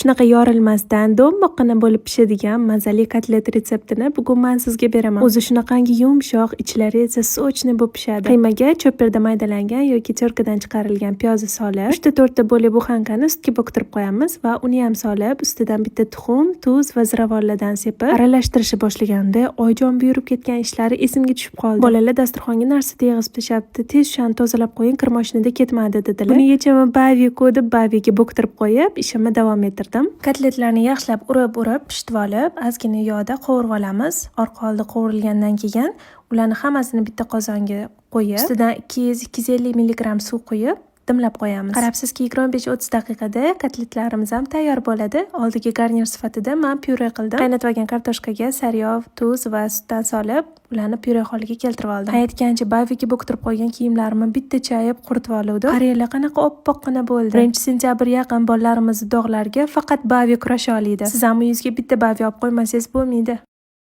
Shunaqa yorilmasdan do'mboqqina bo'lib pishadigan mazali kotlet retseptini bugun man sizga beraman. O'zi shunaqangi yumshoq, ichlari esa сочный bo'lib pishadi. Qiymaga chopperda maydalangan yoki тёрка dan chiqarilgan piyozni solib, 3 ta 4 ta bo'lib буханка ni sutga bo'ktirib qo'yamiz va uni ham solib, ustidan bitta tuxum, tuz va ziravorlardan sepib, aralashtirishni boshlaganda oyijon buyurib ketgan ishlari esimga tushib qoldi. "Bolalar dasturxonga narsa teg'izib tashlabdi, tez shularni tozalab qo'ying, kir mashinada ketmadi", dedilar. Buni yechimi Bavi-ku deb Baviga bo'ktirib qo'yib, ishimni davom ettirdim. Kotletlarni yaxshilab urib-urib pishitib olib, ozgina yog'da qovurib olamiz. Orqa oldi qovurilgandan keyin ularni hammasini bitta qozonga qo'yib, ustidan 200-250 milligramm suv quyib, dimlab qo'yamiz. Qarabsizki, 25-30 daqiqada kotletlarimiz ham tayyor bo'ladi. Oldiga garnir sifatida man pyure qildim. Qaynatib olgan kartoshkaga sariyog', tuz va sutdan solib, ularni pyure holiga keltirib oldim. Aytgancha, Baviga bo'ktirib qo'ygan kiyimlarimni bitta chayib, quritib oluvdim. Qaranglar, qanaqa oppoqqina bo'ldi. 1-sentyabr yaqin bolalarimizni dog'lariga faqat Bavi kurasha oladi. Siz ham uyingizga bitta Bavi olib qo'ymasangiz bo'lmaydi.